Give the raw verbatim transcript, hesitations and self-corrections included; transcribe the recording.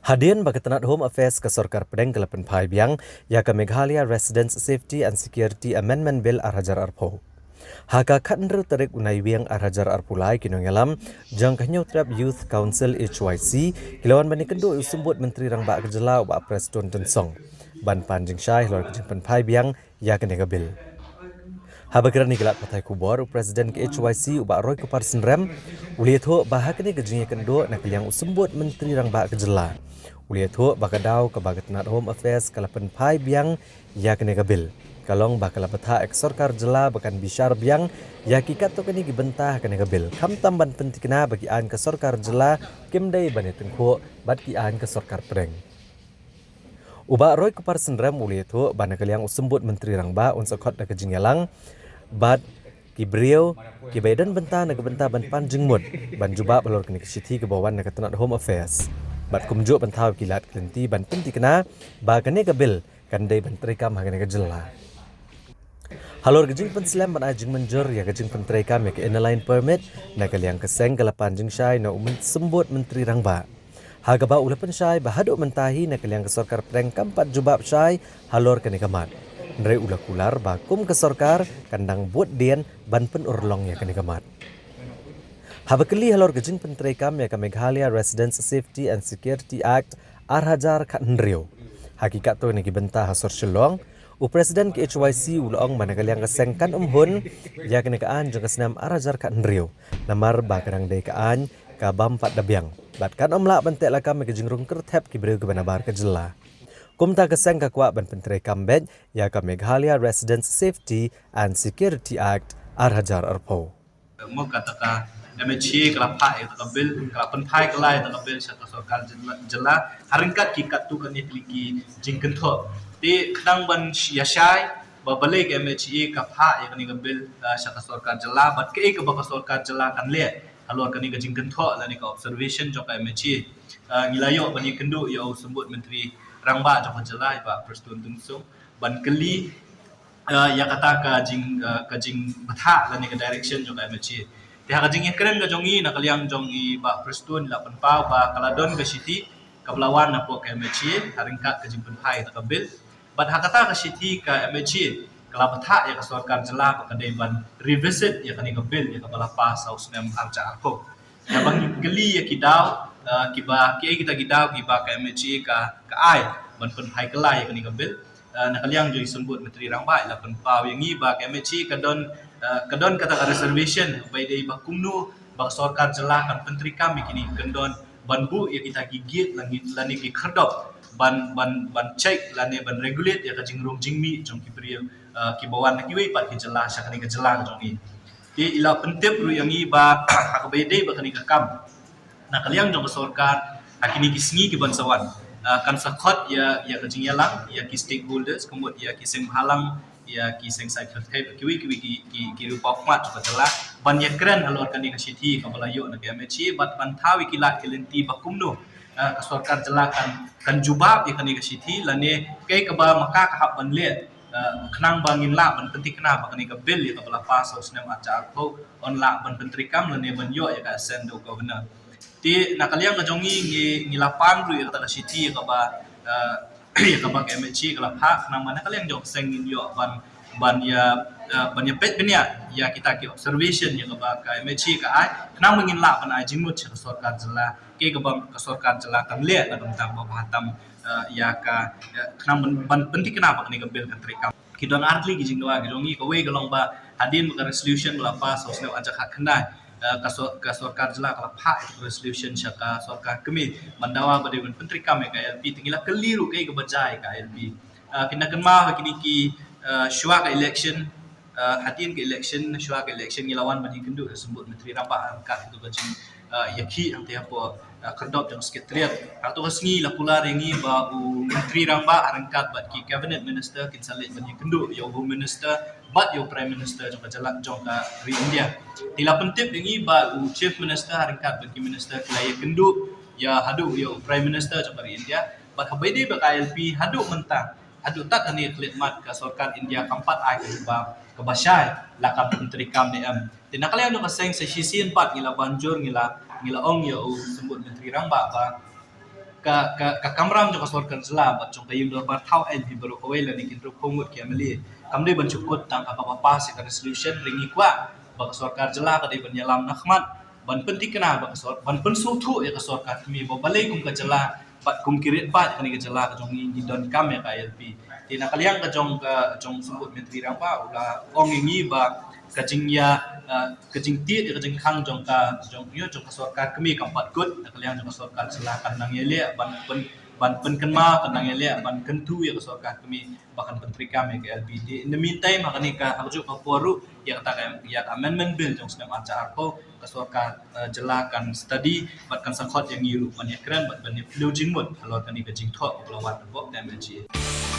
Hadien ba ka tnat Home Affairs ka sorkar pdeng ka la pynphai biang ïa ka Meghalaya Residents Safety and Security Amendment Bill ar hajar arphew. Ha ka khathynriew tarik u Naiwieng ar hajar arphew lai ki nongïalam jong ka Hynñiewtrep Youth Council H Y C ki la wan ban ïakynduh ïa u Symbud Myntri Rangbah ka jylla u Bah Prestone Tynsong ban pan jingshai halor ka jingpynphai biang ïa kane ka bill. Haba kren ha ki lad pathai khubor, u President ka H Y C u Bah Roykupar Synrem u la ïathuh ba ha kane ka jingïakynduh na ka liang u Symbud Myntri Rangbah ka jylla u la ïathuh ba ka daw kaba ka tnat Home Affairs ka la pynphai biang ïa kane ka bill ka long ba ka la bthah ïa ka sorkar jylla ba kan bishar biang ïa ki katto katne ki bynta ha kane ka bill, khamtam ban pynthikna ba ki aiñ ka sorkar jylla kim dei ban ïatyngkhuh bad ki aiñ ka sorkar pdeng. U Bah Roykupar Synrem u la ïathuh ba na ka liang u Symbud Myntri Rangbah un sa khot da ka jingïalang bad ki briew kiba ïadon bynta na ka bynta ban pan jingmut ban jubab halor kane ka shithi kaba wan na ka tnat Home Affairs bad kumjuh ban thaw ïa ki lad ki lynti ban pynthikna ba kane ka bill kan dei ban treikam ha kane ka jylla. Halor ka jingpynslem ban ai jingmynjur ïa ka jingpyntreikam ïa ka Inner Line Permit, na ka liang ka seng ka la pan jingshai na u Myn-, Symbud Myntri Rangbah, ha kaba u la pynshai ba haduh mynta hi na ka liang ka sorkar pdeng kam pat jubab shai halor kane ka mat. Hynrei u la kular ba kum ka sorkar kan dang bud dien ban pynurlong ïa kane ka mat. Haba kylli halor ka jingpyntreikam ïa ka Meghalaya Residents Safety and Security Act ar hajar khathynriew ha ki katto katne ki bynta ha sor Shillong, u President ka H Y C u la ong ba na ka liang ka seng kan ym hun ïa kane ka aiñ jong ka snem ar hajar khathynriew namar ba ka dang dei ka aiñ ka bym pat da biang bad kan ym lah ban teh lakam ïa ka jingrung kyrthep ki briew kiba nabar ka jylla. Kumta ka seng ka kwah ban pyntreikam beit ïa ka Meghalaya Residents Safety and Security Act ar hajar arphew. Mo kata ka M H A ka la phah ïa ka bill, ka la pynphai ka la ïa ka bill sha ka sorkar jylla, jylla ha ryngkat ki katto katne tylli ki jingkynthoh. Te khnang ban ïa shai ba balei ka M H A ka phah ïa kane ka bill, ah, sha ka sorkar jylla bad kaei kaba ka sorkar jylla kan leh halor kane ka jingkynthoh lane ka observation jong ka M H A. Ah, ngi la ïoh ban ïakynduh ïa u Symbud Myntri Rangbah jong ka jylla i Bah Prestone Tynsong ban kylli ah, ïa kata ka jing, ah, ka jingbthah lane ka direction jong ka M H A. Te ha ka jingïakren ka jong i na ka liang jong i Bah Prestone la pynpaw ba ka la don ka shithi kaba la wan napoh ka M H A ha ryngkat ka jingpynphai kata ka bill. Bad ha kata ka shithi ka M H A ka la bthah ïa ka sorkar jylla ba ka dei ban revisit ïa kane ka bill ïa kaba la pass ha u snem ar hajar arphew. Ïa ba ngi kylli ïa ki daw, ah, kiba, kiei kita ki daw kiba ka M H A ka, ka ai ban pynphai kylla ïa kane ka bill. Ah, na ka liang jong i Symbud Myntri Rangbah i la pynpaw ïa ngi ba ka M H A ka don, ah, ka don kata ka reservation ba i dei ba kumno ba ka sorkar jylla kan pyntreikam ïa kine, kan don ban buh ïa kita ki gate lane, lane ki khyrdop ban, ban, ban check lane ban regulate ïa ka jingrung jingmih jong ki briew, ah, kiba wan na kiwei pat ki jylla sha kane ka jylla ka jong i. Te i la pyntip ruh ïa ngi ba ha kaba ïadei bad kane ka kam na ka liang jong ka sorkar ha kine ki sngi ki ban sa wan, ah, kan sa khot ïa, ïa ka jingïalang ïa ki stakeholders, ka mut ïa ki seng bhalang, ïa ki seng sait kyrteng, kiwei kiwei ki, ki, ki riew paw khmat jong ka jylla ban ïakren halor kane ka shithi kaba la ïoh na ka M H A bad ban thaw ïa ki lad ki lynti ba kumno, ah, ka sorkar jylla kan, kan jubab ïa kane ka shithi lane kaei kaba ma ka ka hap ban leh, ah, khnang ba ngin lah ban pynthikna ba kane ka bill ïa kaba la pass ha u snem ar hajar arphew yn lah ban pyntreikam lane ban ïoh ïa ka assent da u governor. Te na ka liang ka jong ngi, ngi, ngi la pan ruh ïa kata ka shithi ïa kaba, ah, ïa kaba ka M H A ka la phah, khnang ba na ka liang jong ka seng ngin ïoh ban, ban ïa, ah, ban ïa peit bniah ïa kita ki observation ïa kaba ka M H A ka ai, khnang ba ngin lah ban ai jingmut sha ka sorkar jylla kaei kaba ka sorkar jylla kan leh na ka bynta ba bha tam, ah, ïa ka, ïa, khnang ban, ban pynthikna ba kane ka bill kan treikam. Ki don ar tylli ki jingdawa ki jong ngi, kawei ka long ba hadien ba ka resolution ba la pass ha u snem ar hajar khatkhyndai, ah, ka sor-, ka sorkar jylla ka la phah ïa ka resolution sha ka sorkar kmie ban dawa ba dei ban pyntreikam ïa ka I L P. Te ngi la kylli ruh kaei kaba jia ïa ka I L P. Ah, kin da kynmaw ha kine ki, ah, shuwa ka election, ah, hadien ka election, shuwa ka election ngi la wan ban ïakynduh ïa u Symbud Myntri Rangbah ryngkat ïa ka jing, ah, ïakhih hangtei hapoh, ah, khyrdop jong ka Secretariat. Ha kato ka sngi la kular ïa ngi ba u Myntri Rangbah ryngkat bad ki Cabinet Minister kin sa leit ban ïakynduh ïa u Home Minister bad ïa u Prime Minister jong ka jylla jong ka ri India. Te la pyntip ïa ngi ba u Chief Minister ryngkat bad ki Minister ki la ïakynduh ïa haduh ïa u Prime Minister jong ka ri India. Bad haba ïadei bad ka I L P haduh mynta, haduh tad kane ka khyllipmat ka sorkar India kam pat ai ka jubab kaba shai la kan pyntreikam ne em. Te na ka liang jong ka seng sa shisien pat ngi la ban jur, ngi la, ngi la ong ïa u Symbud Myntri Rangbah ba ka, ka, ka kamram jong ka sorkar jylla bad jong ka ïing dorbar thaw aiñ hi baroh kawei lane ki hynriewphew ngut ki M L A kam dei ban shu kut tang ha kaba pass ïa ka resolution. Hynrei ngi kwah ba ka sorkar jylla ka dei ban ïalam na khmat ban pynthikna ba ka sor-, ban pynsngewthuh ïa ka sorkar kmie ba balei kum ka jylla bad kum ki rit paid kane ka jylla ka jong ngi ngi donkam ïa ka I L P. Te na ka liang ka jong ka jong Symbud Myntri Rangbah u la ong ïa ngi ba ka jingïa, eh, ka jingtied ïa ka jingkhang jong ka jong ïa jong ka sorkar kmie kam pat kut. Na ka liang jong ka sorkar jylla kan nang ïaleh ban pyn, ban pynkynmaw, kan nang ïaleh ban kyntu ïa ka sorkar kmie ba kan pyntreikam ïa ka I L P. Te in the meantime ha kane ka, ha kajuh ka por ruh ïa kata ka, ïa ka amendment bill jong snem arhajar arphew ka sorkar, eh, jylla kan study bad kan sa khot ïa ngi ruh ban ïakren bad ban ïa pynlong jingmut halor kane ka jingthoh ba ka la wan na pdeng M L G A.